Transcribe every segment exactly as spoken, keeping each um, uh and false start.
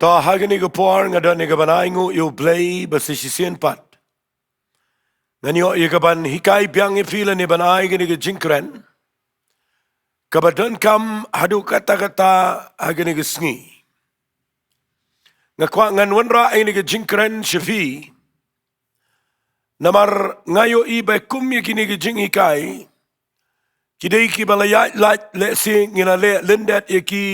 To ha kane ka por nga don ïa ka ban ainguh ïa U Blei ba sa shisien pat ngan ïoh ïa ka ban hikai biang ïa phi lane ban ai kane ka jingkren kaba donkam haduh katta katta ha kane ka sngi. Nga kwah ngan wanrah ïa kane ka jingkren sha phi namar nga ïohi ba kum ïa kine ki jinghikai ki dei kiba la ïaid lait, lehse ngi la leh lyndet ïa ki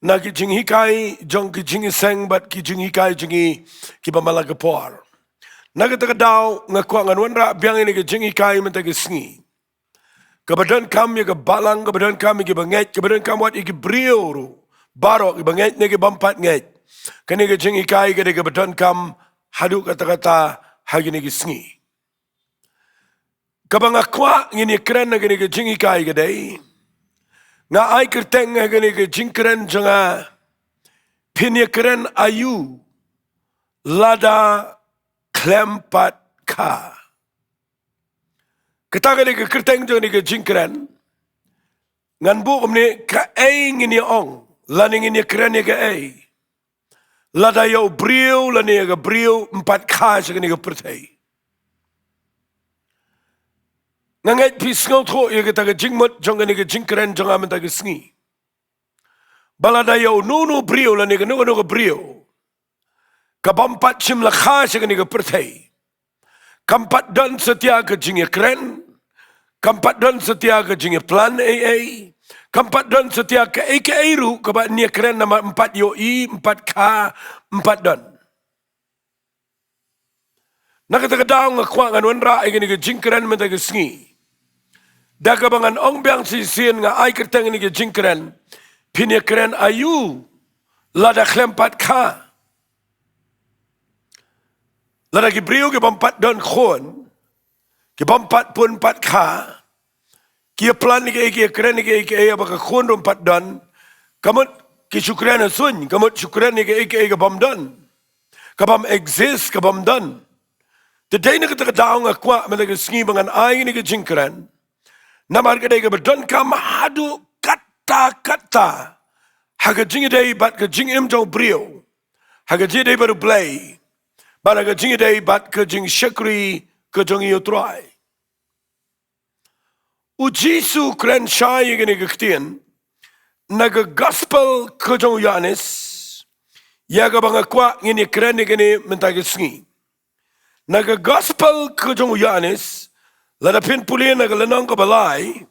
na ki jinghikai jong ki jingïaseng bad ki jinghikai jong ngi kiba man la ka por. Na kata ka daw nga kwah ngan wanrah biang ïa kine ki jinghikai mynta ka sngi kaba donkam ïa ka balang, kaba donkam ïa ki bangeit, kaba donkam wat ïa ki briew ruh baroh, ki bangeit ne ki bym pat ngeit. Kane ka jinghikai ka dei kaba donkam haduh katta katta ha kine ki sngi. Kaba nga kwah ngin ïa kren ha kane ka jinghikai ka dei, nga ai kyrteng ha kane ka jingkren jong nga, Phin ïa kren aïu lada khlem pat kha. Kata ka dei ka kyrteng jong kane ka jingkren. Ngan buh kumne, kaei ngin ïa ong lane ngin ïa kren ïa kaei lada ïa u briew lane ïa ka briew ym pat kha sha kane ka pyrthei. Nga ngeit phi sngewthuh ïa kata ka jingmut jong kane ka jingkren jong nga mynta ka sngi, ba lada ïa uno uno u briew lane kano kano ka briew ka bym pat shym la kha sha kane ka pyrthei, kam pat don satia ka jingïakren, kam pat don satia ka jingïaplan ei ei, kam pat don satia kaei kaei ruh kaba yn ïakren namar ym pat ïohi, ym pat kha, ym pat don. Na kata ka daw nga kwah ngan wanrah ïa kane ka jingkren mynta ka sngi da kaba ngan ong biang shisien, nga ai kyrteng ïa kane ka jingkren, Phin ïa kren aïu lada khlem pat kha. Lada ki briew ki bym pat don khun, ki bym pat pun pat kha, ki ïa plan ïa kaei, ki ïa kren ïa kaei kaei, haba ka khun ruh ym pat don, ka mut ki shu kren ha suiñ, ka mut shu kren ïa kaei kaei ka bym don, ka bym exist, ka bym don. Te dei na kata ka daw nga kwah mynta ka sngi ba ngan ai ïa kane ka jingkren namar ka dei kaba donkam haduh katta katta ha ka jingïadei bad ka jingim jong u briew, ha ka jingïadei bad U Blei bad ha ka jingïadei bad ka jingshakri ka jong ngi ïa U Trai. U Jisu u kren shai ïa kane ka ktien na ka Gospel ka jong u Ïoannis, ïa kaba nga kwah ngin ïa kren ïa kane mynta ka sngi. Na ka Gospel ka jong u Ïoannis, lada phin pule na ka lynnong kaba lai,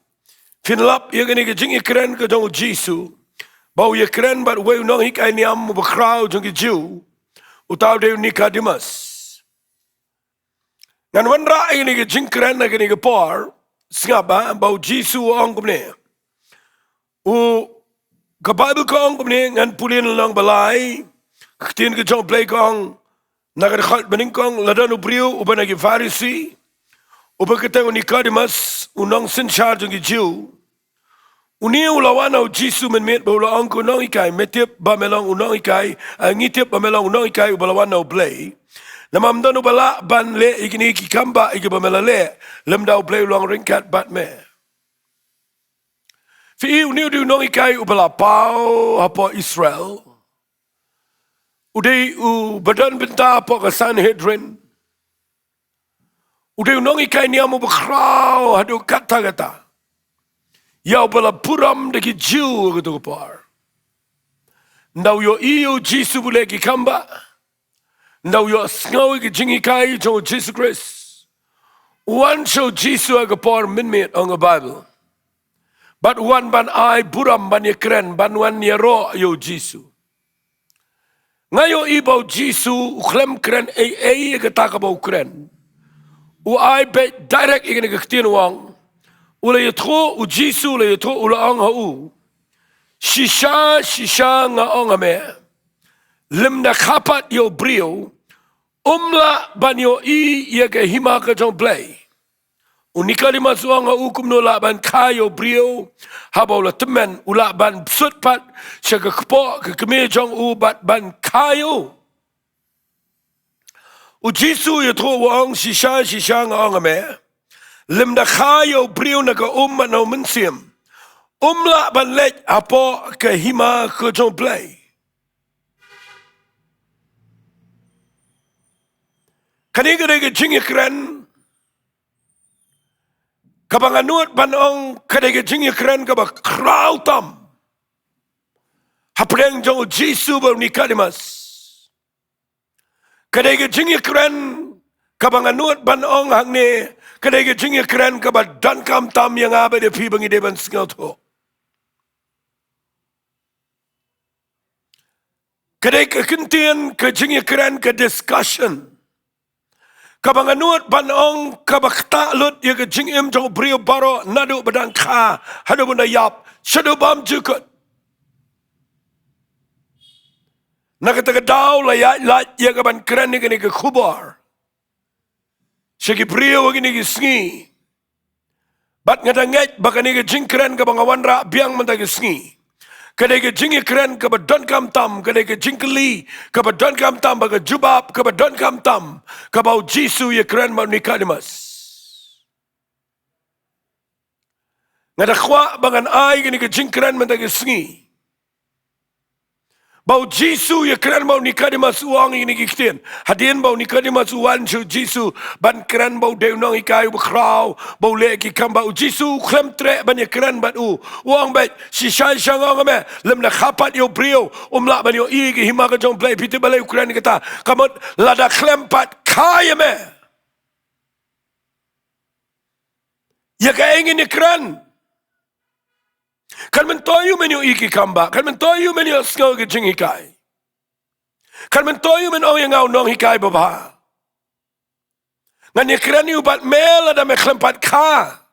phin lap ïa kane ka jingïakren ka jong u Jisu ba u ïakren bad uwei u nonghikai niam uba khraw jong ki Jiw, uta u dei u Nikodemos. Ngan wanrah ïa kane ka jingkren ha kane ka por, sngap ba, ba u Jisu u ong kumne. U, ka Baibl ka ong kumne, ngan pule na lynnong ba lai, ka ktien ka jong U Blei ka ong, na ka dkhot ba nyngkong, la don u briew uba na ki Pharisi, uba kyrteng u Nikodemos, u nongsynshar jong ki Jiw. Une u la wan ha u Jisu mynmiet bad u la ong, ko nonghikai, me tip ba me long u nonghikai, eh, ngi tip ba me long u nonghikai uba la wan na U Blei. Namar ym don uba lah ban leh ïa kine ki kambah ïa kiba me la leh lymda U Blei u long ryngkat bad me. Phi i, une u dei u nonghikai uba la paw hapoh Israel. U dei uba don bynta hapoh ka Sanhedrin. U dei u nonghikai niam uba khraw haduh katta katta. Ïa uba la burom da ki Jiw ha kato ka por. Ynda u ïohi ïa u Jisu ba u leh ki kambah, ynda u ïohsngew ïa ki jinghikai jong u Jisu Khrist, u wan sha u Jisu ha ka por mynmiet, ong ka Baibl. Bad u wan ban ai burom, ban ïakren, ban wan ïaroh ïa u Jisu. Nga ïohi ba u Jisu u khlem kren ei ei ïa kata kaba u kren. U ai beit direct ïa kane ka ktien, u ong. U la ïathuh, u Jisu u la ïathuh, u la ong ha u, shisha shisha nga ong ha me, lymda kha pat ïa u briew, um lah ban ïohi ïa ka hima ka jong U Blei. U Nikodemos u ong ha u, kumno lah ban kha ïa u briew haba u la tymmen? U lah ban sut pat sha ka kpoh ka kmie jong u bad ban kha ïa u. U Jisu u ïathuh, u ong, shisha shisha nga ong ha me, lymda kha ïa u briew na ka um bad na u mynsiem, um lah ban leit hapoh ka hima ka jong U Blei. Kane ka dei ka jingïakren kaba nga nud ban ong ka dei ka jingïakren kaba khraw tam hapdeng jong u Jisu bad u Nikodemus. Ka dei ka jingïakren kaba nga nud ban ong hangne ka dei ka jingïakren kaba donkam tam ïa nga bad ïa phi ba ngi dei ban sngewthuh. Ka dei ka kyntien ka jingïakren ka discussion kaba nga nud ban ong kaba ktah lut ïa ka jingim jong u briew baroh naduh ba dang kha haduh ba un da ïap shaduh bymjukut. Na kata ka daw la ïaid lait ïa ka ban kren ïa kane ka khubor sha ki briew ha kine ki sngi. Bad nga da ngeit ba kane ka jingkren kaba nga wanrah biang mynta ka sngi ka dei ka jingïakren kaba donkam tam, ka dei ka jingkylli kaba donkam tam, bad ka jubab kaba donkam tam kaba u Jisu u ïakren bad u Nikodemus. Nga da kwah ba ngan ai kane ka jingkren mynta ka sngi ba u Jisu u ïakren bad u Nikodemus, u ong ïa kine ki ktien. Hadien ba u Nikodemus u wan sha u Jisu ban kren ba u dei u nonghikai uba khraw, ba u leh ki kam, ba u Jisu u khlem treh ban ïakren bad u. U ong beit, shisha shisha nga ong ïa me, lymda kha pat ïa u briew um lah ban ïohi ïa ka hima ka jong u Blei. Phi tip balei u kren kata? Ka mut lada khlem pat kha ïa me, ïa kaei ngin ïakren? Kan myntoi ïa u men ïohi ki kam bah, kan myntoi ïa u men ïohsngew ïa ka jinghikai, kan myntoi ïa u men ong ïa nga u nonghikai babha. Ngan ïakren ïa u bad me lada me khlem pat kha.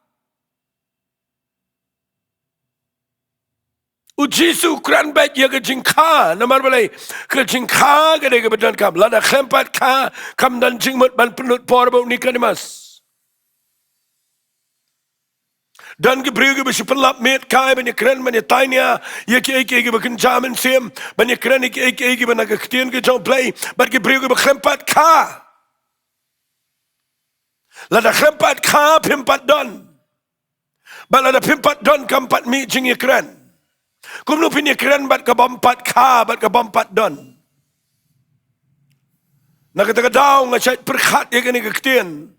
U Jisu u kren beit ïa ka jingkha. Namar balei? Ka jingkha ka dei kaba donkam. Lada khlem pat kha, kam don jingmut ban pynlut por bad u Nikodemus. Don ki briew kiba shu pynlap miet kai ban ïakren, ban ïatainia ïa kiei kiei kiba kynja mynsiem, ban ïakren ïa kiei kiei kiba na ka ktien ka jong u Blei, bad ki briew kiba khlem pat kha. Lada khlem pat kha phim pat don. Bad lada phim pat don kam pat mih jingïakren. Kumno phin ïakren bad ka bym pat kha, bad ka bym pat don? Na kata ka daw nga shait pyrkhat ïa kane ka ktien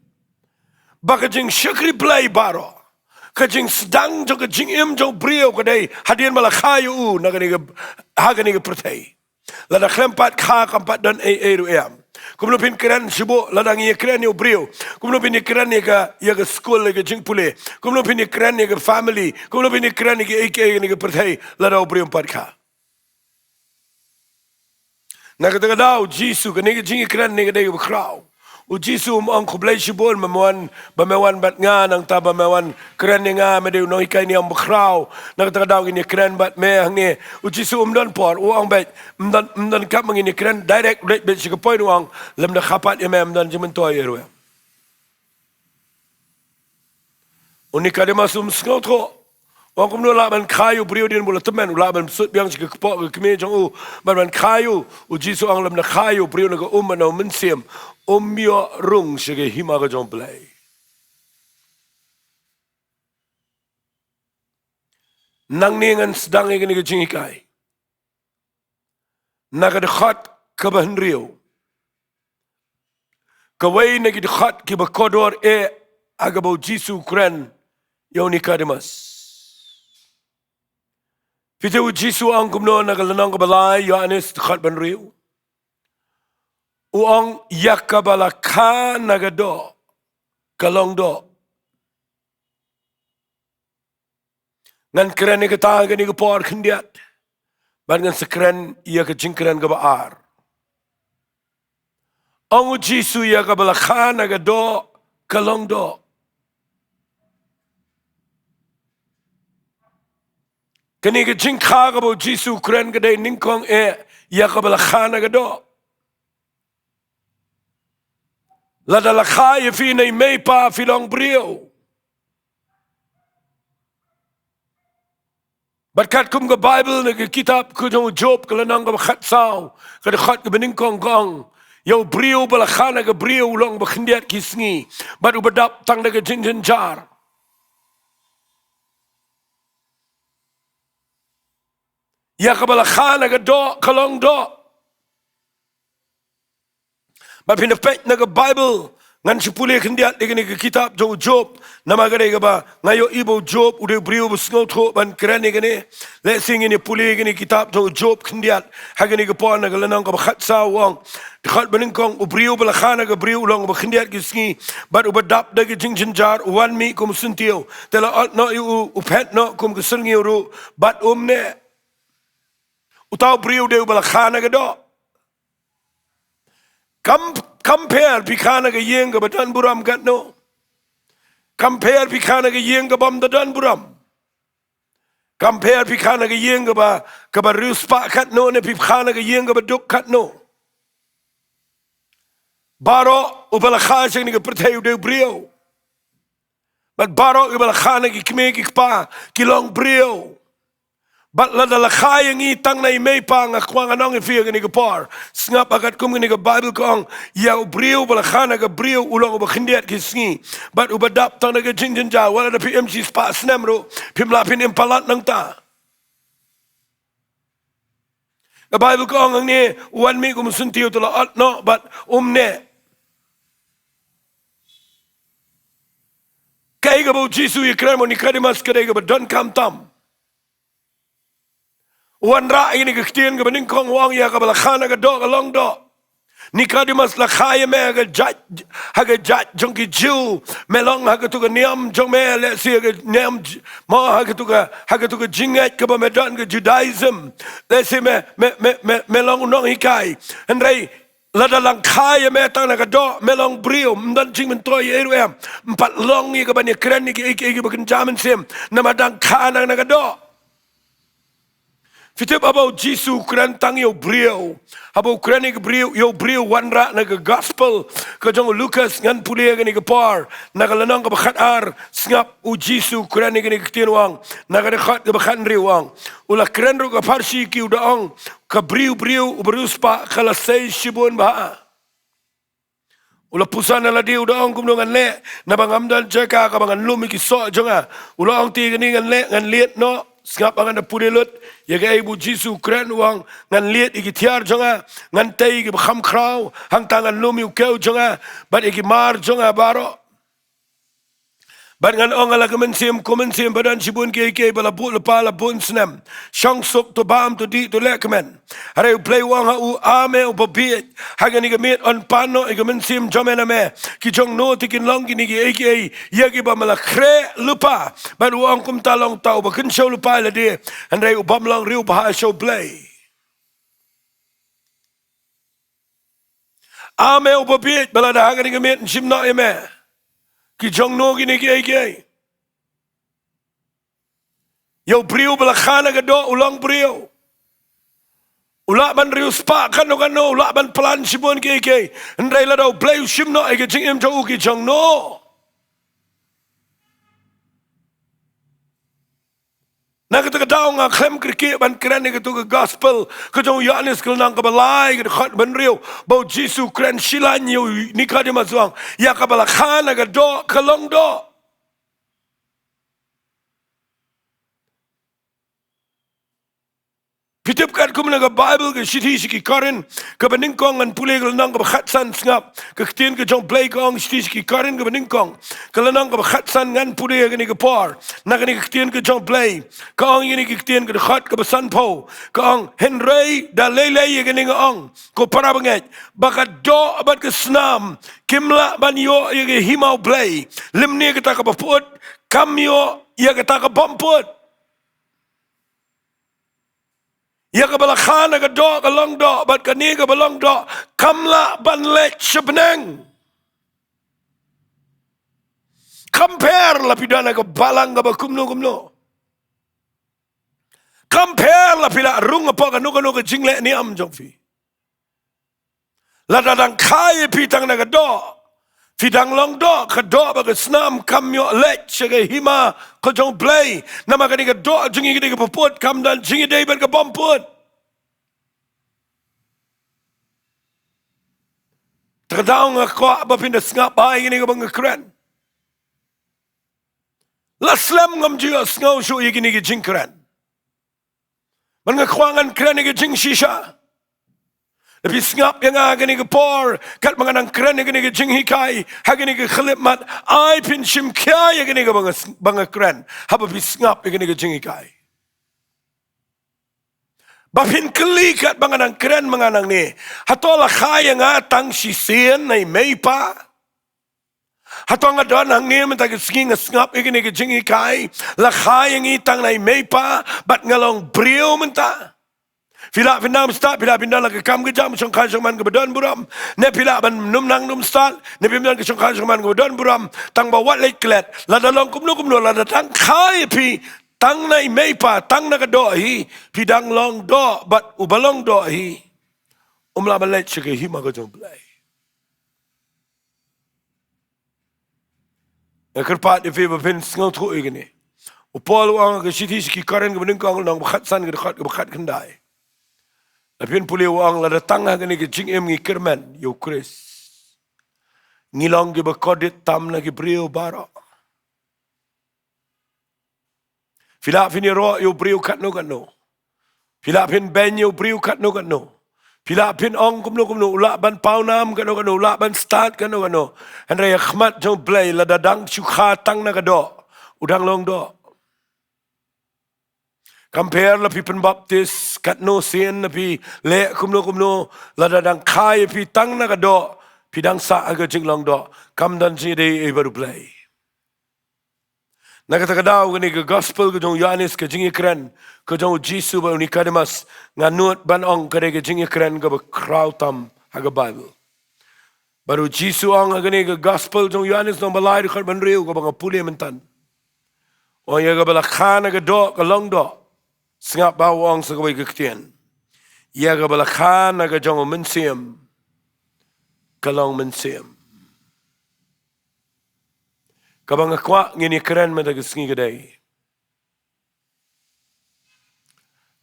ba ka jingshakri Blei baroh, ka jingsdang jong ka jingim jong u briew ka dei hadien ba la kha ïa u na kane ka, ha kane ka pyrthei. Lada khlem pat kha kam pat don ei ei ruh em. Kumno phin kren shibun lada ngi ïakren ïa u briew? Kumno phin ïakren ïa ka, ïa ka skul, ïa ka jingpule? Kumno phin ïakren ïa ka family? Kumno phin ïakren ïa kiei kiei ha kane ka pyrthei lada u briew um pat kha? Na kata ka daw u Jisu, kane ka jingïakren ne ka dei kaba khraw. U Jisu um ong khublei shibun ba me wan, ba me wan bad nga, nangta ba me wan kren ïa nga, me dei u nonghikai niam bakhraw. Na kata ka daw ngin ïakren bad me hangne. U Jisu um don por, u ong beit, ym don, ym don kam ba ngin ïakren direct, u leit beit sha ka point, u ong, lymda kha pat ïa me ym don jingmyntoi ïa ruh. U Nikodemus um sngewthuh. U ong kumno lah ban kha ïa u briew hadien ba u la tymmen, u lah ban sut biang sha ka kpoh ka kmie jong u bad ban kha ïa u. U Jisu u ong lymda kha ïa u briew na ka um bad na u mynsiem, um ïoh rung sha ka hima ka jong u Blei. Nangne ngan sdang ïa kane ka jinghikai na ka dkhot kaba hynriew. Kawei na ki dkhot kiba kordor eh ha kaba u Jisu u kren ïa u Nikodemus. Phi tip u Jisu u ong kumno na ka lynnong kaba lai Ïoannis dkhot ba hynriew? U ong ïa kaba la kha na ka doh ka long doh. Ngan kren ïa kata ha kane ka por khyndiat bad ngan sa kren ïa ka jingkren kaba ar. Ong u Jisu ïa kaba la kha na ka doh ka long doh. Kane ka jingkha kaba u Jisu u kren ka dei nyngkong eh ïa kaba la kha na ka doh. Lada la kha ïa phi na i mei i pa phi long briew. Bad katkum ka Baibl na ka kitab ka jong u Job ka lynnong kaba khatsaw ka dkhot kaba nyngkong ka ong, ïa u briew ba la kha na ka briew u long ba khyndiat ki sngi bad uba dap tang da ka jingjynjar. Ïa kaba la kha na ka doh ka long doh. Bad phin da peit na ka Baibl, ngan shu pule khyndiat ïa kane ka kitab jong u Job, namar ka dei kaba nga ïohi ba u Job u dei u briew ba sngewthuh ban kren ïa kane. Lehse ngin ïa pule ïa kane ka kitab jong u Job khyndiat ha kane ka por na ka lynnong kaba khatsaw, u ong: Dkhot banyngkong, u briew uba la kha na ka briew u long uba khyndiat ki sngi, bad uba dap da ki jingjynjar, u wan mih kum u syntiew. Te la ot noh ïa u, u phet noh kum ka syrngiew ruh, bad um neh. Uta u briew u dei uba la kha na ka doh. Kam, kam pher phi kha na ka ïing kaba don burom katno. Kam pher phi kha na ka ïing kaba ym da don burom. Kam pher phi kha na ka ïing kaba, kaba riewspah katno, ne phi kha na ka ïing kaba duk katno. Baroh uba la kha sha kane ka pyrthei u dei u briew. Bad baroh kiba la kha na ki kmie ki kpa ki long briew. Bad lada la kha ïa ngi tang na i mei i pa, nga kwah ngan ong ïa phi ha kane ka por, sngap ha katkum kane ka Baibl ka ong, ïa u briew uba la kha na ka briew u long uba khyndiat ki sngi, bad uba dap tang da ka jingjynjar. Wat lada phi im shispah snem ruh, phim lah phin im palat nangta. Ka Baibl ka ong hangne, u wan mih kum u syntiew, te la ot noh bad um neh. Kaei kaba u Jisu u ïakren bad u Nikodemus ka dei kaba donkam tam. U wanrah ïa kane ka ktien kaba nyngkong, u ong, ïa kaba la kha na ka doh ka long doh. Nikodemus, la kha ïa me ha ka jait, ha ka jait jong ki Jiw. Me long ha katu ka niam jong me, lehse ha ka niam j-, mo ha katu ka, ha katu ka jingngeit kaba me don, ka Judaism. Lehse me, me, me, me, me long u nonghikai. Hynrei lada la kha ïa me tang na ka doh, me long briew, ym don jingmyntoi ei ruh em. Ym pat long ïa kaban ïakren ïa kiei kiei kiba kynja mynsiem, namar dang kha na, na ka doh. Phi tip, haba u Jisu u kren tang ïa u briew, haba u kren ïa u briew, ïa u briew wanrah na ka gospel ka jong u Lukas, ngan pule ïa kane ka por, na ka lynnong kaba khatar, sngap u Jisu u kren ïa kane ka ktien, u ong, na ka dkhot kaba khathynriew, u ong: U la kren ruh ka pharshi ki, u da ong, ka briew briew uba riewspah ka la sei shibun bha. U la pyrshang na lade, u da ong, kumno ngan leh, naba ngam don jaka kaba ngan lum ïa ki soh jong nga. U la ong, te ïa kane ngan leh, ngan lied noh. Sngap, ngan da pule lut ïa kaei ba u Jisu u kren, u ong, ngan lied ïa ki tiar jong nga, ngan tei ïa kiba kham khraw, hangta ngan lum ïa u kiew jong nga bad ïa ki mar jong nga baroh. Bad ngan ong ha la ka mynsiem, ko mynsiem ba don shibun kiei kiei, ba la buh lypa la bun snem, shong suk, to bam, to dih, to leh kmen. Hynrei U Blei u ong ha u, a me uba bieit, ha kane ka miet yn pan noh ïa ka mynsiem jong me na me. Ki jong no te kin long kine kiei kiei ïa kiba me la khreh lypa? Bad u ong, kumta long uta uba kynshew lypa ïa lade, hynrei u bym long riewbha sha U Blei. A me uba bieit, ba lada ha kane ka miet yn shim noh ïa me, ki jong no kine kiei kiei? Ïa u briew ba la kha na ka doh, u long briew. U lah ban riewspah kano kano, u lah ban plan shibun kiei kiei, hynrei lada U Blei u shim noh ïa ka jingim jong u, ki jong no? Na kata ka daw nga khlem kyrkieh ban kren ïa katu ka gospel ka jong u Ïoannis ka lynnong kaba lai, ka dkhot ba hynriew, ba u Jisu u kren shilaiñ ïa u Nikodemus, u ong, ïa kaba la kha na ka doh ka long doh. Phi tip, katkum na ka Baibl, ka shithi sha ki Korinth kaba nyngkong, ngan pule ka lynnong kaba khatsan, sngap, ka ktien ka jong U Blei ka ong, shithi sha ki Korinth kaba nyngkong, ka lynnong kaba khatsan, ngan pule ïa kane ka por, na kane ka ktien ka jong U Blei, ka ong ïa kane ka ktien, ka dkhot kaba sanphew, ka ong, hynrei da lei lei ïa kane nga ong, ko para bangeit, ba ka doh bad ka snam kim lah ban ïoh ïa ka hima U Blei, lymne kata kaba put kam ïoh ïa kata ka bym put. Ïa kaba la kha na ka doh ka long doh, bad kane kaba long doh kam lah ban leit sha bneng. Kam pher la phi don ha ka balang kaba kumno kumno. Kam pher la phi la rung hapoh kano kano ka jingleh niam jong phi. Lada dang kha ïa phi tang na ka doh, phi dang long doh, ka doh bad ka snam kam ïoh leit sha ka hima ka jong U Blei. Namar kane ka doh jong ngi ka dei kaba put, kam don jingïadei bad ka bym put. Te ka daw nga kwah ba phin da sngap bha ïa kane kaba nga kren. La slem ngam ju ïohsngew shuh ïa kine ki jingkren. Bad nga kwah ngan kren ïa ki jingshisha. Phi sngap ïa nga ha kane ka por, katba nga nang kren ïa kane ka jinghikai ha kane ka khyllipmat, ai phin shim khia ïa kane kaba nga s-, ba nga kren haba phi sngap ïa kane ka jinghikai. Ba phin kylli katba nga nang kren ma nga nangne, hato la kha ïa nga tang shisien na i mei i pa? Hato nga don hangne mynta ka sngi nga sngap ïa kane ka jinghikai, la kha ïa ngi tang na i mei i pa bad nga long briew mynta? Phi lah phin nang stad, phi lah phin don la ka kam ka jam, shongkha shongman kaba don burom, ne phi lah ban nym nang nym stad, ne phim don ka shongkha shongman kaba don burom, tang ba wat leit klet, lada long kumno kumno, lada tang kha ïa phi tang na i mei i pa, tang na ka doh hi, phi dang long doh bad uba long doh hi um lah ban leit sha ka hima ka jong U Blei. Nga kyrpad ïa phi ba phin sngewthuh ïa kane. U Paul u ong ha ka shithi sha ki Korinth kaba nyngkong, lynnong ba khatsan, ka dkhot kaba khatkhyndai. La phin pule, u ong, lada tang ha kane ka jingim ngi kyrmen ïa U Khrist, ngi long kiba kordit tam na ki briew baroh. Phi lah phin ïaroh ïa u briew katno katno. Phi lah phin beiñ ïa u briew katno katno. Phi lah phin ong kumno kumno, u lah ban paw nam katno katno, u lah ban stad katno katno. Hynrei ha khmat jong U Blei, lada dang shu kha tang na ka doh, u dang long doh. Kam pher la phi pynbaptis katno sien, la phi leh kumno kumno, lada dang kha ïa phi tang na ka doh, phi dang sah ha ka jinglong doh. Kam don jingïadei ei bad U Blei. Na kata ka daw, kane ka gospel ka jong u Ïoannis, ka jingïakren ka jong u Jisu bad u Nikodemus, nga nud ban ong ka dei ka jingïakren kaba khraw tam ha ka Baibl. Bad u Jisu u ong ha kane ka gospel jong u Ïoannis lynnong ba lai, dkhot ba hynriew, kaba nga pule mynta. U ong, ïa kaba la kha na ka doh ka long doh. Sngap ba u ong sa kawei ka ktien. Ïa kaba la kha na ka jong u Mynsiem ka long mynsiem. Kaba nga kwah ngin ïakren mynta ka sngi ka dei,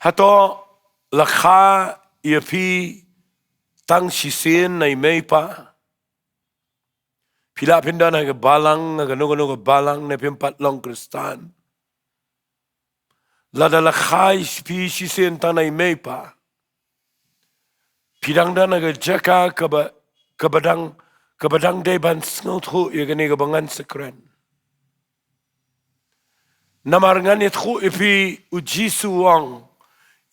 hato la kha ïa phi tang shisien na i mei i pa? Phi lah phin don ha ka balang, ha kano kano ka balang, ne phim pat long Khristan. Lada la kha ïa phi shisien tang na i mei i pa, phi dang don ha ka jaka kaba, kaba dang, kaba dang dei ban sngewthuh ïa kane kaba ngan sa kren. Namar ngan ïathuh ïa phi, u Jisu u ong,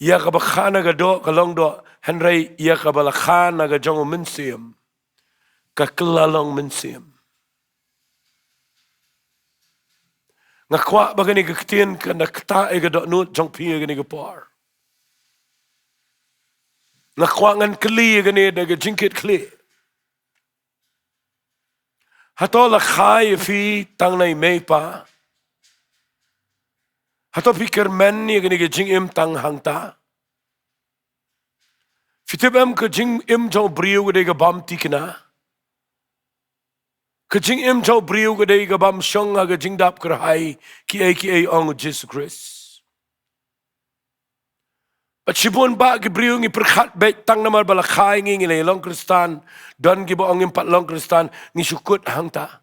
ïa kaba kha na ka doh ka long doh, hynrei ïa kaba la kha na ka jong u Mynsiem ka kylla long mynsiem. Nga kwah ba kane ka ktien kan da ktah ïa ka dohnud jong phi ïa kane ka por. Nga kwah ngan kylli ïa kane da ka jingkitkhlieh. Hato la kha ïa phi tang na i mei i pa? Hato phi kyrmen ïa kane ka jingim tang hangta? Phi tip em, ka jingim jong u briew ka dei ka bym thikna. Ka jingim jong u briew ka dei ka bym shong ha ka jingdap kyrhai kiei kiei, ong u Jisu Khrist. Bad shibun bah ki briew ngi pyrkhat beit tang namar ba la kha ïa ngi, ngi la long Khristan, don kiba ong ngim pat long Khristan, ngi shu kut hangta.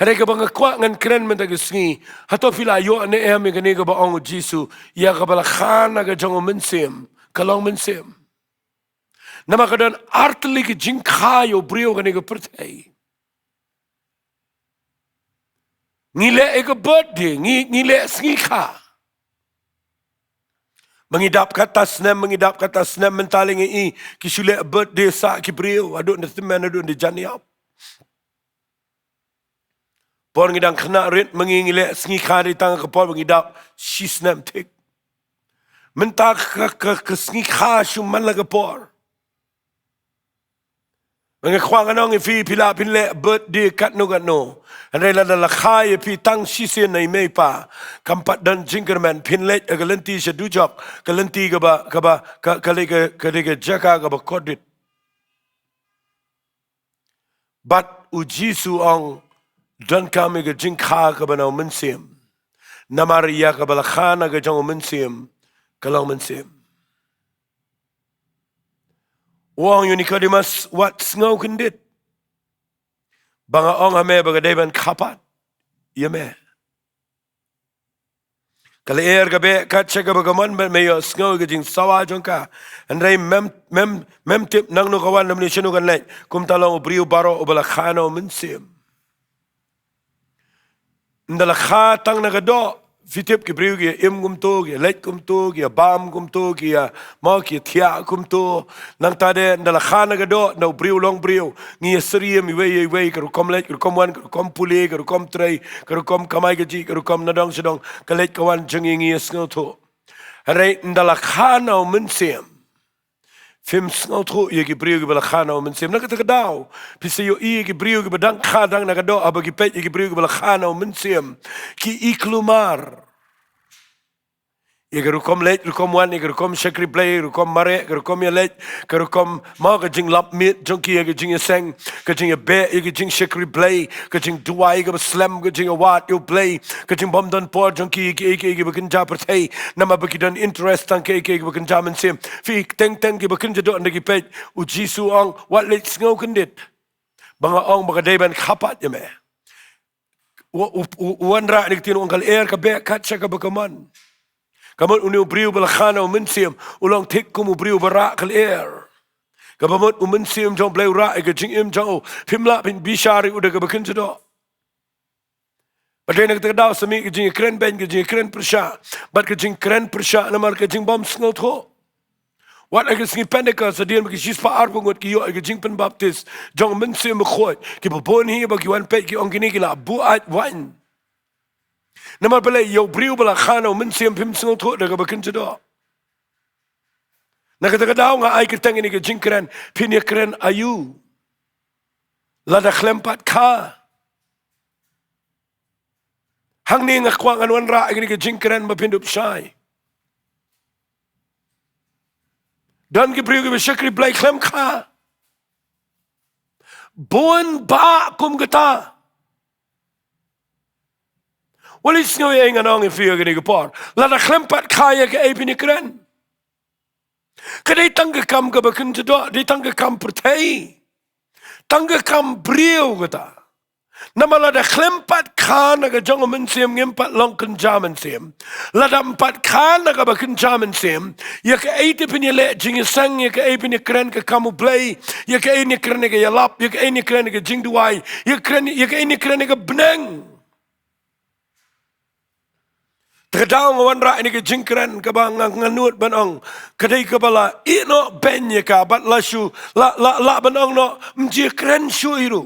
Hynrei kaba nga kwah ngan kren mynta ka sngi, hato phi la ïoh ne em ïa kane kaba ong u Jisu, ïa kaba la kha na ka jong u Mynsiem ka long mynsiem? Namar ka don artylli ka jingkha ïa u briew ha kane ka pyrthei. Ngi leh ïa ka birthday, ngi, ngi leh sngi kha. Ma ngi dap kata snem, ma ngi dap kata snem, mynta lei ngi i ki shu leh birthday sa ki briew, haduh na tymmen, haduh na jan ïap. Por ngi dang khynnah rit ma ngi, ngi leh sngi kha dei tang ka por ba ngi dap shi snem thik. Mynta ka, ka, ka sngi kha shu man la ka por. Nga kwah ngan ong ïa phi, phi lah phin leh birthday katno katno, hynrei lada la kha ïa phi tang shisien na i mei i pa, kam pat don jingkyrmen. Phin leit ha ka lynti sha dujok, ka lynti kaba, kaba, ka, ka lei ka, ka lei ka jaka kaba kordit. Bad u Jisu u ong, donkam ïa ka jingkha kaba na u Mynsiem. Namar ïa kaba la kha na ka jong u Mynsiem ka long mynsiem. U ong ïa u Nikodemus, wat sngew kyndit ba nga ong ha me ba ka dei ban kha pat ïa me. Ka lyer ka beh kat sha kaba ka mon, bad me ïohsngew ïa ka jingsawa jong ka. Hynrei mem, mem, mem tip nangno ka wan, namar shano kan leit. Kumta long u briew baroh uba la kha na u Mynsiem. Ynda la kha tang na ka doh, phi tip ki briew ki ïa im kumto, ki ïa leit kumto, ki ïa bam kumto, ki ïa, mo, ki ïa thiah kumto. Nangta de, ynda la kha na ka doh, na u briew long briew, ngi ïa syriem iwei ïa iwei, ka rukom leit, ka rukom wan, ka rukom pule, ka rukom trei, ka rukom kamai kajih, ka rukom nadong shadong, ka leit ka wan jong ngi, ngi ïa sngewthuh. Hynrei ynda la kha na u Mynsiem, phim sngewthuh ïa ki briew kiba la kha na u Mynsiem. Na kata ka daw, phi sa ïohi ïa ki briew kiba dang kha dang na ka doh, haba ki peit ïa ki briew kiba la kha na u Mynsiem, ki iklumar ïa ka rukom leit, rukom wan, ïa ka rukom shakri Blei, rukom mareh, ka rukom ïaleit, ka rukom, mo, ka jinglap miet jong ki ïa ka jingïaseng, ka jingïabeh ïa ka jingshakri Blei, ka jingduwai kaba slem, ka jingïawad ïa u Blei, ka jingbymdon por jong ki ïa kiei kiei kiba kynja pyrthei, namar ba ki don interest tang kiei kiei kiba kynja mynsiem. Phi, teng teng kiba kynja doh ynda ki peit, u Jisu u ong, wat leit sngew kyndit ba nga ong ba ka dei ban kha pat ïa me. U, u, u, u wanrah ïa ka ktien, u ong ka lyer ka beh kat sha kaba ka mon. Ka mut une u briew ba la kha na u Mynsiem u long thik kum u briew ba rah ka lyer. Kaba mut u Mynsiem jong u Blei u rah ïa ka jingim jong u. Phim lah phin bishar ïa u da kaba kynja doh. Bad dei na kata ka daw sa mih ka jingïakren beiñ, ka jingïakren pyrshah, bad ka jingkren pyrshah namar ka jingbymsngewthuh. Wat ha ka sngi Pentekost, hadien ba ki shispah arphew ngut ki ïoh ïa ka jingpynbaptis jong u Mynsiem Bakhuid, kiba bun hi ba ki wan peit ki ong, kine ki la buaid waiñ. Namar balei? Ïa u briew ba la kha na u Mynsiem phim sngewthuh da kaba kynja doh. Na kata ka daw nga ai kyrteng ïa kane ka jingkren, phin ïakren aïu lada khlem pat kha? Hangne nga kwah ngan wanrah ïa kane ka jingkren ba phin dup shai. Don ki briew kiba shakri Blei khlem kha. Bun bah kum kata. Wat leit sngew ïa ei ngan ong ïa phi ha kane ka por. Lada khlem pat kha, ïa kaei phin ïakren? Ka dei tang ka kam kaba kynja doh, dei tang ka kam pyrthei. Tang ka kam briew kata. Namar lada khlem pat kha na ka jong u Mynsiem ngim pat long kynja mynsiem. Ladam pat kha na kaba kynja mynsiem, ïa kaei te phin ïaleh jingïaseng, ïa kaei phin ïakren ka kam u Blei, ïa kaei phin ïakren ïa ka ïalap, ïa kaei phin ïakren ïa ka jingduwai, ïa kren, ïa kaei phin ïakren ïa ka bneng. Te ka daw nga wanrah ïa kane ka jingkren kaba nga, nga nud ban ong, ka dei kaba la ïeh noh beiñ ïa ka, bad la shu, la, la, la ban ong noh, ym ju ïakren shuh hi ruh.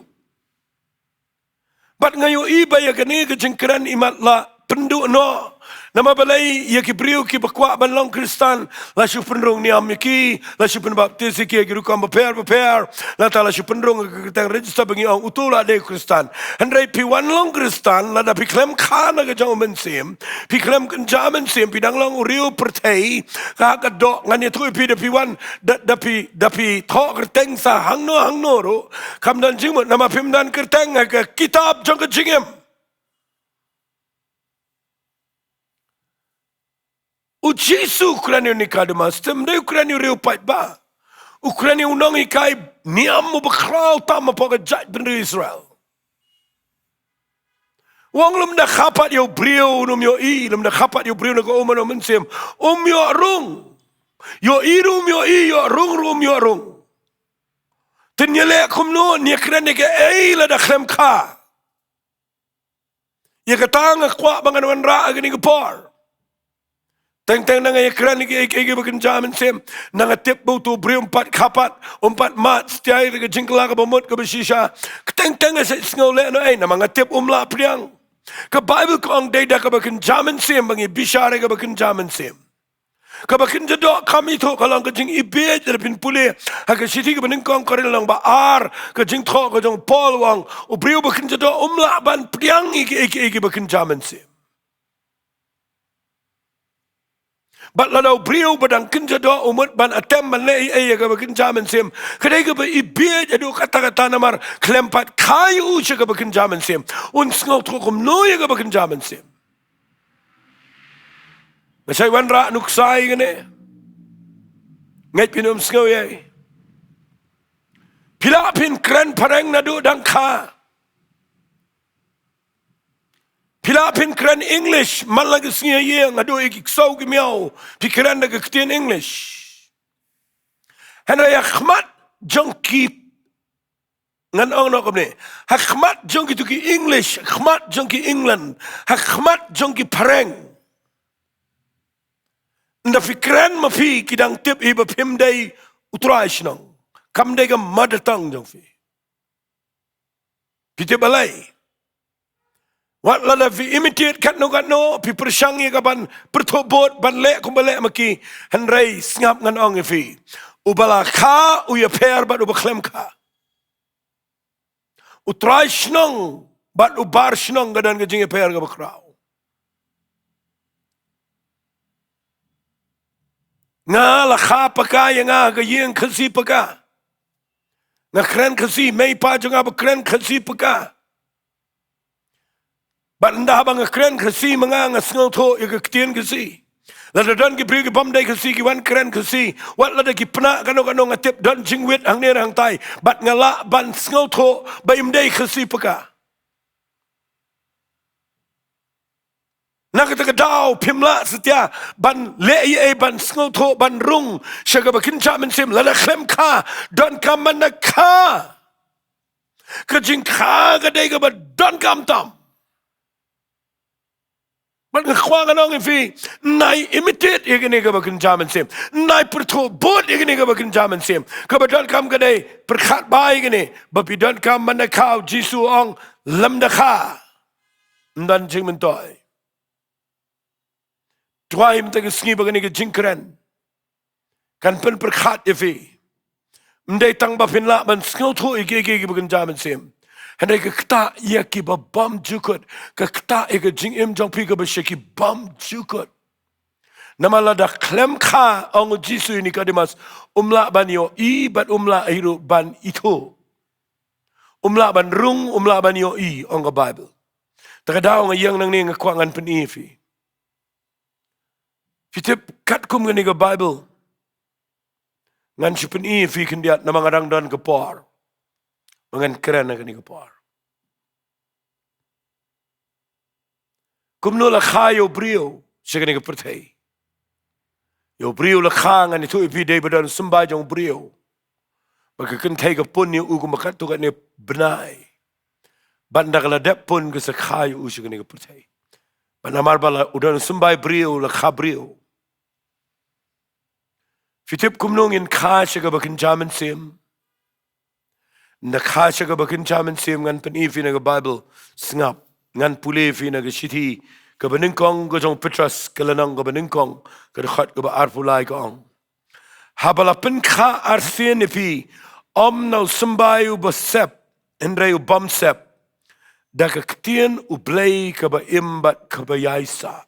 Bad nga ïohi ba ïa kane ka jingkren imat la pynduh noh. Namar balei? Ïa ki briew kiba kwah ban long Khristan, la shu pynrung niam ïa ki, la shu pynbaptis ïa ki ha ki rukom bapher bapher. Nangta la shu pynrung ha ka kyrteng register ba ngi ong uto la dei Khristan. Hynrei phi wan long Khristan lada phi khlem kha na ka jong u Mynsiem, phi khlem kynja mynsiem, phi dang long u riew pyrthei. Ka, ka doh, ngan ïathuh ïa phi, da phi wan, da, da phi, da phi thoh kyrteng sa hangno hangno ruh, kam don jingmut namar phim don kyrteng ha ka kitab jong ka jingim. U Jisu u kren ïa u Nikodemus, te ym dei u kren ïa u riew paidbah. U kren ïa u nonghikai niam uba khraw tam hapoh ka jaitbynriew Israel. U ong lymda kha pat ïa u briew un ym ïohi, lymda kha pat ïa u briew na ka um bad na u mynsiem, um ïoh rung. Ïohi ruh um ïohi, ïoh rung ruh um ïoh rung. Te ngin ïaleh kumno, ngin ïakren ïa kaei lada khlem kha? Ïa kata nga kwah ba ngan wanrah ha kane ka por. Teng teng nga ïakren ïa kiei kiei kiba kynja mynsiem, nga tip ba uto u briew um pat kha pat, um pat mad, sha ka jingkylla kaba mut kaba shisha. Teng teng nga sa sngewleh noh ei, namar nga tip um lah pdiang. Ka Baibl ka ong dei da kaba kynja mynsiem ba ngi bishar ïa kaba kynja mynsiem. Kaba kynja doh kam ithuh, ka long ka jingibieit. Lada phin pule ha ka shithi kaba nyngkong Korinth lynnong ba ar, ka jingthoh ka jong u Paul u ong, u briew ba kynja doh um lah ban pdiang ïa kiei kiei kiba kynja mynsiem. Bad lada u briew ba dang kynja doh u mut ban attempt ban leh ei ei ïa kaba kynja mynsiem, ka dei kaba ibieit haduh katta katta namar khlem pat kha ïa u sha kaba kynja mynsiem, un sngewthuh kumno ïa kaba kynja mynsiem? Nga shait wanrah nuksa ïa kane. Ngeit phin ym sngew ïa ei. Phi lah phin kren phareng naduh dang kha. Phi lah phin kren English man la ka sngi ha ïing, haduh ïa ki ksew ki miaw phi kren da ka ktien English. Hynrei ha khmat jong ki, ngan ong noh kumne, ha khmat jong kito ki English, ha khmat jong ki England, ha khmat jong ki phareng, ynda phi kren ma phi, ki dang tip hi ba phim dei u trai shnong, kam dei ka mother tongue jong phi. Phi tip balei? Wat lada phi imitate katno katno, phi pyrshang ïa ka ban pyrthuh bud, ban leh kumba leh ma ki, hynrei sngap, ngan ong ïa phi, uba la kha u ïapher bad uba khlem kha. U trai shnong bad u bar shnong ka don ka jingïapher kaba khraw. Nga la kha paka ïa nga ha ka ïing Khasi paka. Nga kren Khasi, mei pa jong nga ba kren Khasi paka. Bad ynda haba nga kren Khasi ma nga, nga sngewthuh ïa ka ktien Khasi. Lada don ki briew ki bym dei Khasi ki wan kren Khasi, wat lada ki pynah kano kano, nga tip don jingwit hangne hangtai, bad nga lah ban sngewthuh ba im dei Khasi paka. Na kata ka daw phim lah satia ban leh ei ei ban sngewthuh, ban rung sha kaba kynja mynsiem. Lada khlem kha, donkam ban da kha. Ka jingkha ka dei kaba donkam tam. Bad nga kwah ngan ong ïa phi, nai imitate ïa kane kaba kynja mynsiem, nai pyrthuh bud ïa kane kaba kynja mynsiem. Kaba donkam ka dei pyrkhat bha ïa kane, ba phi donkam ban da kha. U Jisu u ong, lymda kha, ym don jingmyntoi. Trai mynta ka sngi ba kane ka jingkren kan pynpyrkhat ïa phi. Ym dei tang ba phin lah ban sngewthuh ïa kiei kiei kiba kynja mynsiem, hynrei ka ktah ïa kiba bymjukut, ka ktah ïa ka jingim jong phi kaba sha ki bymjukut. Namar lada khlem kha, ong u Jisu ïa u Nikodemus, um lah ban ïohi bad um lah hi ruh ban ithuh. Um lah ban rung, um lah ban ïohi, ong ka Baibl. Ta ka daw nga ïeng nangne nga kwah ngan pyni ïa phi. Phi tip, katkum kane ka Baibl ngan shu pyni ïa phi khyndiat, namar nga dang don ka por ba ngan kren ha kane ka por. Kumno la kha ïa u briew sha kane ka pyrthei? Ïa u briew la kha, ngan ïathuh ïa phi, dei ba don symbai jong u briew. Bad ka kynthei ka pun ïa u kumba katto katne bnai. Bad ynda ka la dep pun ka sa kha ïa u sha kane ka pyrthei. Bad namar ba la u don symbai briew, la kha briew. Phi tip kumno ngin kha sha kaba kynja mynsiem? Ynda kha sha kaba kynja mynsiem, ngan pyni ïa phi na ka Baibl. Sngap, ngan pule ïa phi na ka shithi kaba nyngkong ka jong u Petros, ka lynnong kaba nyngkong, ka dkhot kaba arphew lai, ka ong: Haba la pynkha arsien ïa phi, ym na u symbai uba sep, hynrei u bymsep, da ka ktien U Blei kaba im bad kaba ïaisah.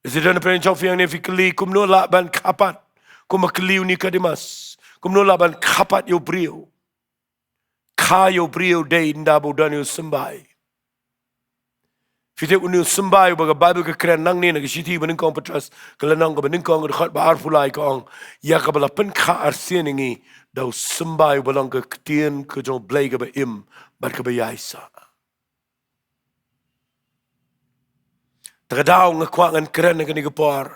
Lada don na pdeng jong phi hangne, phi kylli, kumno lah ban kha pat? Kumba kylli u Nikodemus, kumno lah ban kha pat ïa u briew? Kha ïa u briew dei ynda ba u don ïa u symbai. Phi tip, une u symbai uba ka Baibl ka kren nangne na ka shithi ba nyngkong Petros, ka lynnong kaba nyngkong, ka dkhot ba arphew lai, ka ong: Ïa kaba la pynkha arsien ïa ngi da u symbai uba long ka ktien ka jong U Blei kaba im bad kaba ïaisah. Ta ka daw nga kwah ngan kren ha kane ka por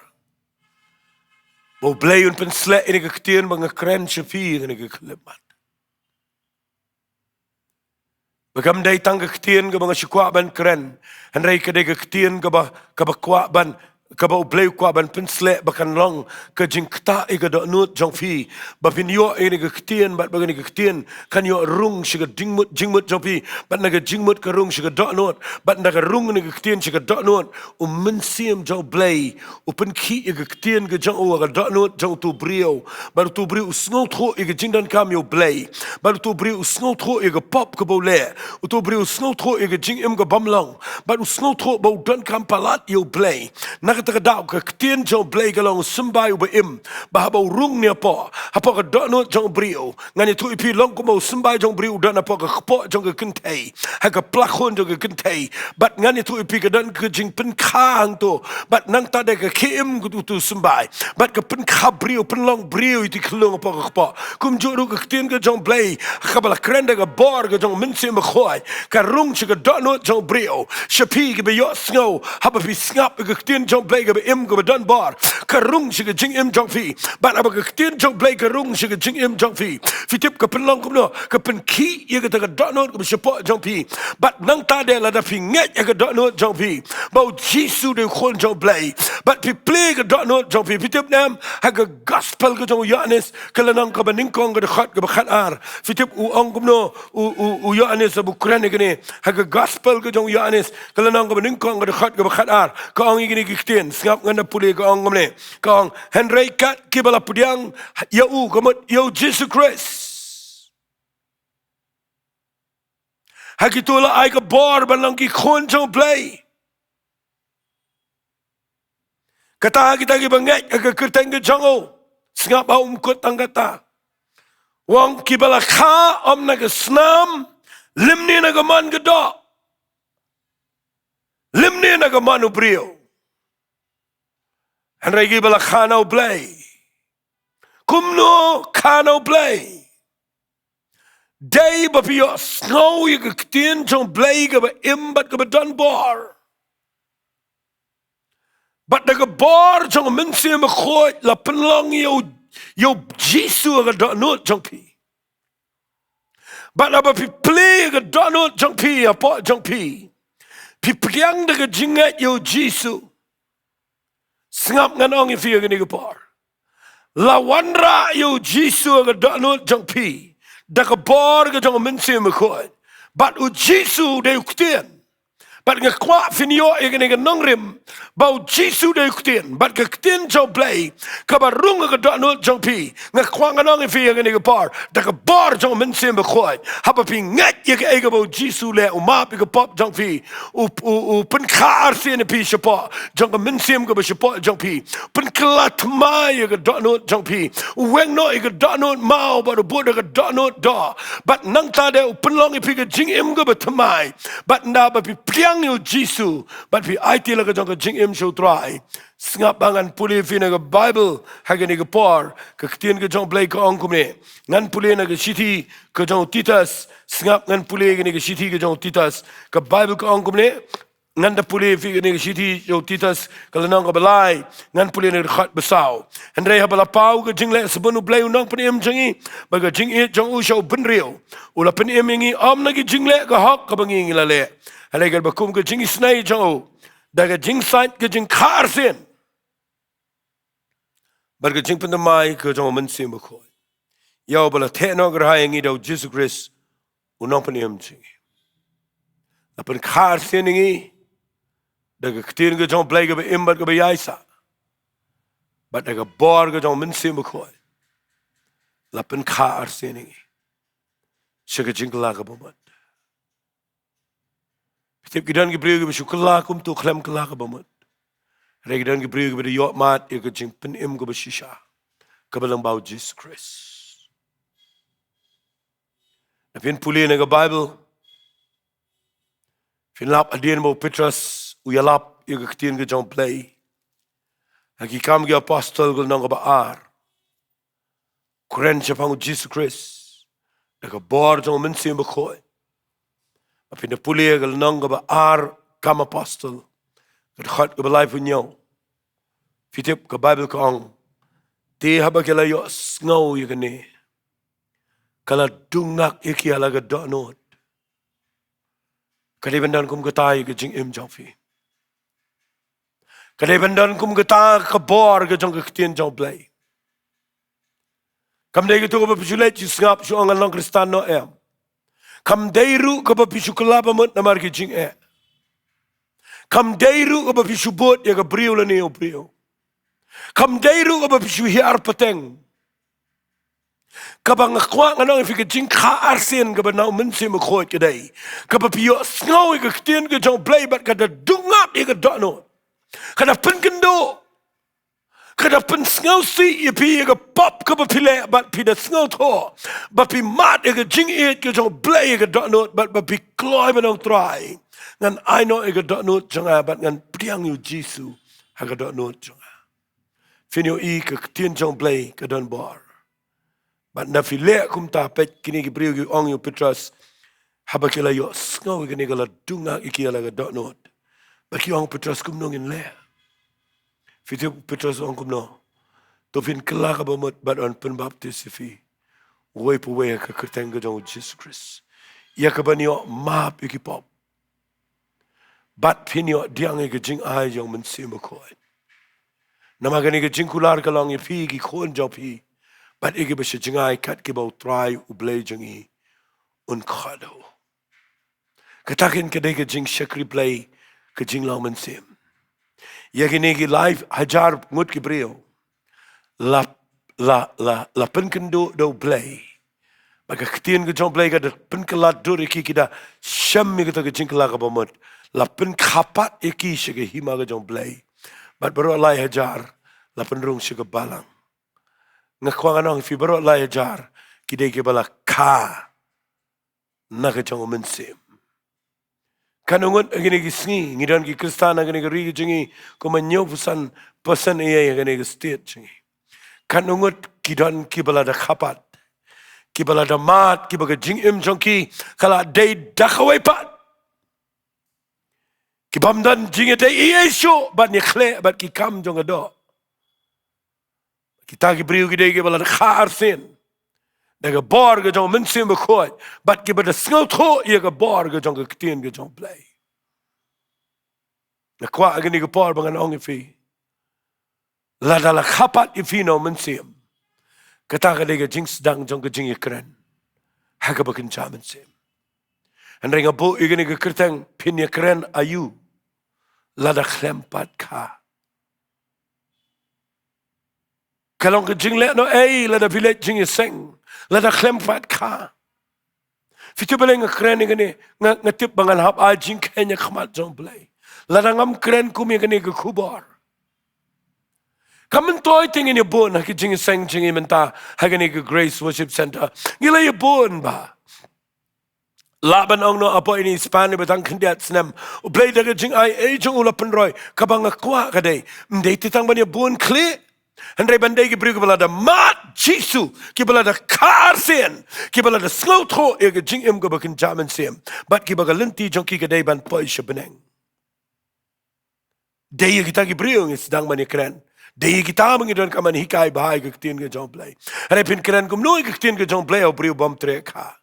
ba U Blei un pynsleh ïa kane ka ktien ba nga kren sha phi ha kane ka khyllipmat. Ba kam dei tang ka ktien kaba nga shu kwah ban kren, hynrei ka dei ka ktien kaba, kaba kwah ban, kaba U Blei u kwah ban pynsleh ba kan long ka jingktah ïa ka dohnud jong phi, ba phin ïoh ïa kane ka ktien, bad ba kane ka ktien kan ïoh rung sha ka jingmut, jingmut jong phi, bad na ka jingmut ka rung sha ka dohnud, bad na ka rung kane ka ktien sha ka dohnud, u Mynsiem jong U Blei u pynkhih ïa ka ktien ka jong u ha ka dohnud jong uto u briew, bad uto u briew u sngewthuh ïa ka jingdonkam ïa U Blei, bad uto u briew u sngewthuh ïa ka pop kaba u leh, uto u briew u sngewthuh ïa ka jingim ka bym long, bad u sngewthuh ba u donkam palat ïa U Blei. Na kata ka daw ka ktien jong U Blei ka long u symbai uba im, ba haba u rung ne hapoh, hapoh ka dohnud jong u briew. Ngan ïathuh ïa phi long kumba u symbai jong u briew u don hapoh ka kpoh jong ka kynthei, ha ka plakhun jong ka kynthei. Bad ngan ïathuh ïa phi ka don ka jingpynkha hangto. Bad nangta da ka khie im ka uto u symbai, bad ka pynkha briew, pynlong briew ïa uto u khyllung hapoh ka kpoh. Kumjuh ruh ka ktien ka jong u Blei kaba la kren da ka bor ka jong u Mynsiem Bakhuid, ka rung sha ka dohnud jong u briew. Sha phi kiba ïohsngew, haba phi sngap ïa ka ktien jong u Blei kaba im kaba don bor, ka rung sha ka jingim jong phi. Bad haba ka ktien jong u Blei ka rung sha ka jingim jong phi, phi tip ka pynlong kumno? Ka pynkhih ïa kata ka dohnud kaba shapoh jong phi. Bad nangta de lada phi ngeit ha ka dohnud jong phi ba u Jisu u dei u Khun jong u Blei, bad phi plie ïa ka dohnud jong phi, phi tip ne em, ha ka gospel ka jong u Ïoannis, ka lynnong kaba nyngkong, ka dkhot kaba khatar, phi tip u ong kumno u, u, u Ïoannis haba u kren ïa kane? Ha ka gospel ka jong u Ïoannis, ka lynnong kaba nyngkong, ka dkhot kaba khatar, ka ong ïa kine ki ktien. Sngap, ngan da pule, ka ong kumne. Ka ong, hynrei kat kiba la pdiang ïa u, ka mut ïa u Jisu Khrist, ha kito la ai ka bor ban long ki khun jong u Blei. Kata ha kita kiba ngeit ha ka kyrteng ka jong u. Sngap, ha u kut tang kata, u ong, kiba la kha ym na ka snam, lymne na ka mon ka doh, lymne na ka mon u briew, hynrei kiba la kha na u Blei. Kumno kha na u Blei? Dei ba phi ïohsngew ïa ka ktien jong u Blei kaba im bad kaba don bor, bad da ka bor jong u Mynsiem Bakhuid la pynlong ïa u, ïa u Jisu ha ka dohnud jong phi. Bad haba phi plie ïa ka dohnud jong phi hapoh jong phi, phi pdiang da ka jingngeit ïa u Jisu. Sngap, ngan ong ïa phi ha kane ka por, la wanrah ïa u Jisu ha ka dohnud jong phi da ka bor ka jong u Mynsiem Bakhuid. Bad u Jisu u dei u ktien. Bad nga kwah phin ïoh ïa kane ka nongrim, ba u Jisu u dei u ktien, bad ka ktien jong u Blei kaba rung ha ka dohnud jong phi. Nga kwah ngan ong ïa phi ha kane ka por, da ka bor jong u Mynsiem Bakhuid, haba phi ngeit ïa kaei kaba u Jisu u leh, u map ïa ka pop jong phi, u, u, u pynkha arsien ïa phi shapoh jong ka mynsiem kaba shapoh jong phi, pynkylla thymmai ïa ka dohnud jong phi, u weng noh ïa ka dohnud maw bad u bud ïa ka dohnud doh. Bad nangta de u pynlong ïa phi ka jingim kaba thymmai. Bad ynda ba phi pdiang ïa u Jisu bad phi aiti la ka jong ka jingim sha u Trai. Sngap, ba ngan pule ïa phi na ka Baibl ha kane ka por. Ka ktien ka jong u Blei ka ong kumne. Ngan pule na ka shithi ka jong u Titus. Sngap, ngan pule kane ka shithi ka jong u Titus. Ka Baibl ka ong kumne. Ngan da pule ïa phi kane ka shithi jong u Titus, ka lynnong kaba lai. Ngan pule na ka dkhot ba saw. Hynrei haba la paw ka jingleh sabun u Blei u Nongpynim jong ngi, bad ka jingïeit jong u sha u bynriew, u la pynim ïa ngi ym na ki jingleh ka hok kaba ngi ngi la leh, hynrei katba kum ka jingisynei jong u, da ka jingsait ka jingkha arsien bad ka jingpynthymmai ka jong u Mynsiem Bakhuid, ïa uba la theh noh kyrhai ïa ngi da u Jisu Khrist u Nongpynim jong ngi. La pynkha arsien ïa ngi da ka ktien ka jong u Blei kaba im bad kaba ïaisah, bad da ka bor ka jong u Mynsiem Bakhuid la pynkha arsien ïa ngi sha ka jingkylla kaba mut. Phi tip, ki don ki briew kiba shu kylla kumto khlem kylla kaba mut. Hynrei ki don ki briew kiba da ïoh mad ïa ka jingpynim kaba shisha, kaba lyngba u Jisu Khrist. Lada phin pule na ka Baibl, phin lap hadien ba u Petros u ïalap ïa ka ktien ka jong u Blei ha Ki Kam ki Apostol ka lynnong kaba ar. Kren shaphang u Jisu Khrist da ka bor jong u Mynsiem Bakhuid. Ba phin da pule ka lynnong kaba ar Kam Apostol, ka dkhot kaba laiphew hynñiew. Phi tip, ka Baibl ka ong, te haba ki la ïohsngew ïa kane, ka la dung nak ïa ki ha la ka dohnud. Ka dei ban don kum kata ïa ka jingim jong phi. Ka dei ban don kum kata ka bor ka jong ka ktien jong u Blei. Kam dei kato kaba phi shu leit shu sngap shu ong ngan long Khristan noh, em. Kam dei ruh kaba phi shu kylla ba mut namar ki jingeh. Kam dei ruh kaba phi shu bud ïa ka briew lane u briew. Kam dei ruh kaba phi shu hiar pateng. Kaba nga kwah ngan ong ïa phi, ka jingkha arsien kaba na u Mynsiem Bakhuid ka dei kaba phi ïohsngew ïa ka ktien ka jong u Blei bad ka da dung nak ïa ka dohnud. Ka da pynkynduh. Ka da pynsngewsih ïa phi ïa ka pop kaba phi leh, bad phi da sngewthuh ba phi mad ïa ka jingïeit ka jong U Blei ïa ka dohnud, bad ba phi kloi ban ong, Trai, ngan ai noh ïa ka dohnud jong nga, bad ngan pdiang ïa U Jisu ha ka dohnud jong nga. Phin ïohi ka ktien jong U Blei ka don bor. Bad ynda phi leh kumta, peit kine ki briew ki ong ïa u Petros, haba ki la ïohsngew ïa kane, ka la dung ïa ki ïa la ka dohnud. Bad ki ong, Petros, kumno ngin leh? Phi tip u Petros u ong kumno? To phin kylla kaba mut bad yn pynbaptis ïa phi, uwei pa uwei ha ka kyrteng ka jong U Jisu Khrist, ïa kaban ïoh map ïa ki pop. Bad phin ïoh pdiang ïa ka jingai jong U Mynsiem Bakhuid. Namar kane ka jingkular ka long ïa phi, ki khun jong phi, bad ïa kiba shu jngai, kat kiba U Trai U Blei jong ngi un kdew. Kata kein ka dei ka jingshakri Blei, ka jinglong mynsiem. Ïa kine ki lai hajar ngut ki briew, la, la, la, la pynkynduh da U Blei. Bad ka ktien ka jong U Blei ka da pynkylla dur ïa ki, ki da shem ïa kata ka jingkylla kaba mut. La pynkha pat ïa ki sha ka hima ka jong U Blei. Bad baroh lai hajar la pynrung sha ka balang. Nga kwah ngan ong ïa phi, baroh lai hajar ki dei kiba la kha na ka jong U Mynsiem. Katno ngut ha kine ki sngi, ngi don ki Khristan ha kane ka ri ka jong ngi, kumba hynñiewphew san percent ïa ha kane ka state jong ngi. Katno ngut ki don kiba la da kha pat, kiba la da mad, kiba ka jingim jong ki ka la dei da kawei pat, ki bym don jingïadei ei ei shuh bad ïa khleh bad ki kam jong ka doh. Kita ki briew ki dei kiba la da kha arsien da ka bor ka jong U Mynsiem Bakhuid, bad kiba da sngewthuh ïa ka bor ka jong ka ktien ka jong U Blei. Nga kwah ha kane ka por ba ngan ong ïa phi, lada la kha pat ïa phi na U Mynsiem, kata ka dei ka jingsdang jong ka jingïakren ha kaba kynja mynsiem. Hynrei nga buh ïa kane ka kyrteng, phin ïakren aïu lada khlem pat kha? Ka long ka jingleh noh ei lada phi leit jingïaseng lada khlem pat kha? Phi tip balei nga kren ïa kane? Nga, nga tip ba ngan hap ai jingkheiñ ha khmat jong U Blei lada ngam kren kum ïa kane ka khubor. Kam myntoi te ngin ïa bun ha ki jingïaseng jong ngi mynta ha kane ka Grace Worship Centre. Ngi la ïa bun bha. Lah ban ong noh, hapoh ine i span iba tang khyndiat snem, U Blei da ka jingai ei jong u la pynroi. Kaba nga kwah ka dei, ym dei te tang ban ïa bun khlieh, hynrei ban dei ki briew kiba la da mad Jisu, kiba la da kha arsien, kiba la da sngewthuh ïa ka jingim kaba kynja mynsiem, bad kiba ka lynti jong ki ka dei ban poi sha bneng. Dei ïa kita ki briew ngi sdang ban ïakren. Dei ïa kita ba ngi donkam ban hikai bha ïa ka ktien ka jong U Blei. Hynrei phin kren kumno ïa ka ktien ka jong U Blei ïa u briew bym treh kha?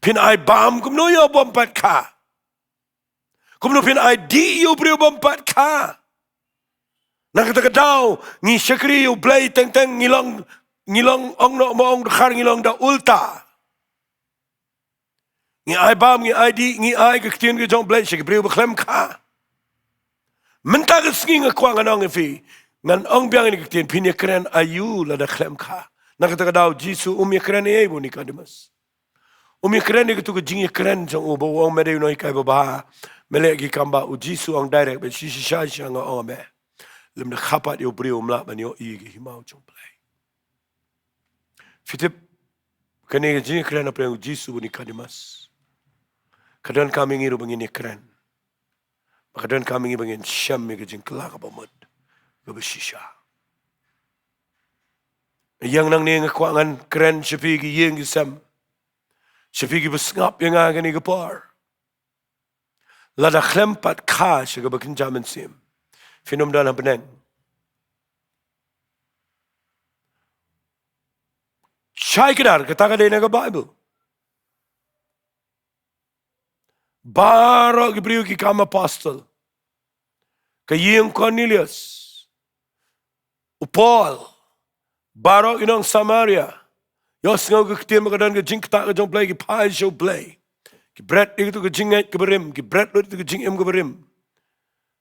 Phin ai bam kumno ïa u bym pat kha? Kumno phin ai dih ïa u briew bym pat kha? Na kata ka daw ngi shakri ïa U Blei teng teng, ngi long, ngi long, ong noh mo ong dkhar, ngi long da ulta. Ngi ai bam, ngi ai dih, ngi ai ka ktien ka jong U Blei sha ki briew ba khlem kha. Mynta ka sngi nga kwah ngan ong ïa phi, ngan ong biang ïa ka ktien, phin ïakren aïu lada khlem kha? Na kata ka daw Jisu um ïakren ei ei bad u Nikodemus. Um ïakren ïa katu ka jingïakren jong u ba u ong me dei u nonghikai babha, me leh ki kam bha. U Jisu ong direct, ba shisha shisha nga ong ïa me, lymda kha pat ïa u briew um lah ban ïohi ïa ka hima u jong U Blei. Phi tip, kane ka jingïakren hapdeng u Jisu bad u Nikodemus ka donkam ïa ngi ruh ba ngin ïakren. Ba ka donkam ïa ngi ba ngin shem ïa ka jingkylla kaba mut, kaba shisha. Ïa nangne nga kwah ngan kren sha phi ki ïing ki sem, sha phi kiba sngap ïa nga kane ka por. Lada khlem pat kha sha kaba kynja mynsiem, phin ym don ha bneng. Shai kdar, kata ka dei na ka Baibl. Baroh ki briew ki kam apostol, ka ïing Cornelius, u Paul, baroh ki nong Samaria, ïohsngew ka ktien ba ka don ka jingktah ka jong U Blei, ki phai sha U Blei, ki bret ïa katu ka jingngeit kaba rim, ki bret lut ïa katu ka jingim kaba rim,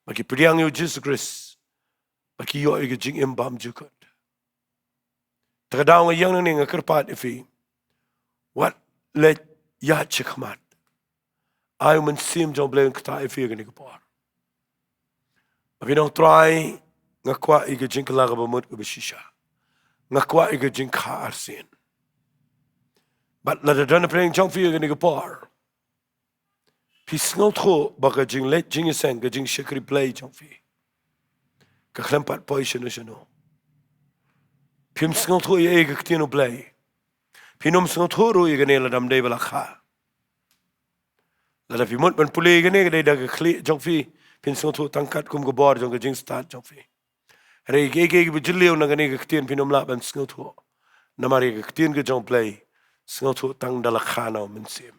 ba ki pdiang ïa u Jisu Khrist, ba ki ïoh ïa ka jingim bymjukut. Ta ka daw nga ïeng nangne nga kyrpad ïa phi, wat leit ïaid shakhmat. Ai u Mynsiem jong U Blei un ktah ïa phi ha kane ka por. Ba phin ong, Trai, Nga kwah ïa ka jingkylla kaba mut kaba shisha. Nga kwah ïa ka jingkha arsien. Bad lada don napdeng jong phi ïa kane ka por, phi sngewthuh ba ka jingleit jingïaseng, ka jingshakri Blei jong phi, ka khlem pat poi shano shano. Phim sngewthuh ïa, ïa ka ktien U Blei. Phin ym sngewthuh ruh ïa kane lada ym dei ba la kha. Lada phi mut ban pule ïa kane, ka dei da ka khlieh jong phi, phin sngewthuh tang katkum ka bor jong ka jingstad jong phi. Hynrei ïa kiei kiei kiba jylliew na kane ka ktien phin ym lah ban sngewthuh. Namar ïa ka ktien ka jong U Blei, sngewthuh tang da la kha na U Mynsiem.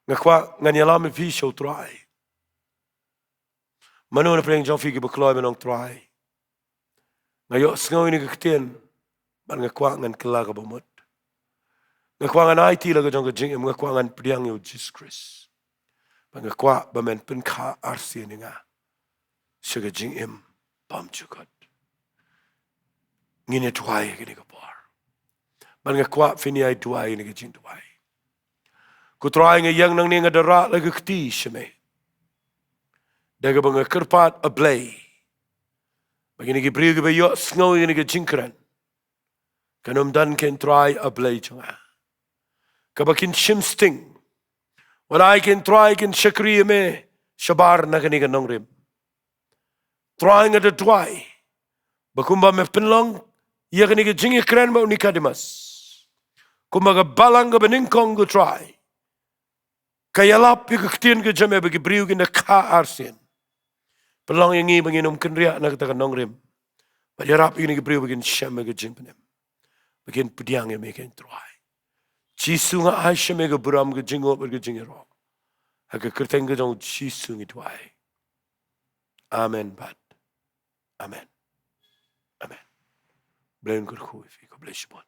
Nga kwah ngan ïalam ïa phi sha U Trai. Mano napdeng jong phi kiba kloi ban ong, Trai, nga ïohsngew ïa kane ka ktien, bad nga kwah ngan kylla kaba mut. Nga kwah ngan aiti la ka jong ka jingim, nga kwah ngan pdiang ïa U Jisu Khrist. Bad nga kwah ba men pynkha arsien ïa nga sha ka jingim bymjukut. Ngin ïa duwai ïa kane ka por. Bad nga kwah phin ïa duwai ïa kane ka jingduwai. Ko Trai, nga ïeng nangne, nga da rah la ka kti sha me. Da kaba nga kyrpad, A Blei, ba kine ki briew kiba ïohsngew ïa kane ka jingkren, kan ym don, ko Trai, A Blei jong nga, kaba kin shim sting. Wat ai, ko Trai, kin shakri ïa me shabar na kane ka nongrim. Trai, nga da duwai ba kumba me pynlong ïa kane ka jingïakren bad u Nicodemus, kumba ka balang kaba nyngkong, ko Trai, ka ïalap ïa ka ktien ka jong me ba ki briew kin da kha arsien. Pynlong ïa ngi ba ngin ym kynriah na kata ka nongrim, bad ïarap ïa kine ki briew ba kin shem ïa ka jingpynim, ba kin pdiang ïa me, ko Trai. Jisu, nga ai sha me ka burom, ka jingngop bad ka jingïaroh. Ha ka kyrteng ka jong U Jisu ngi duwai. Amen bad amen. Amen. Blei un kyrkhu ïa phi, khublei shibun.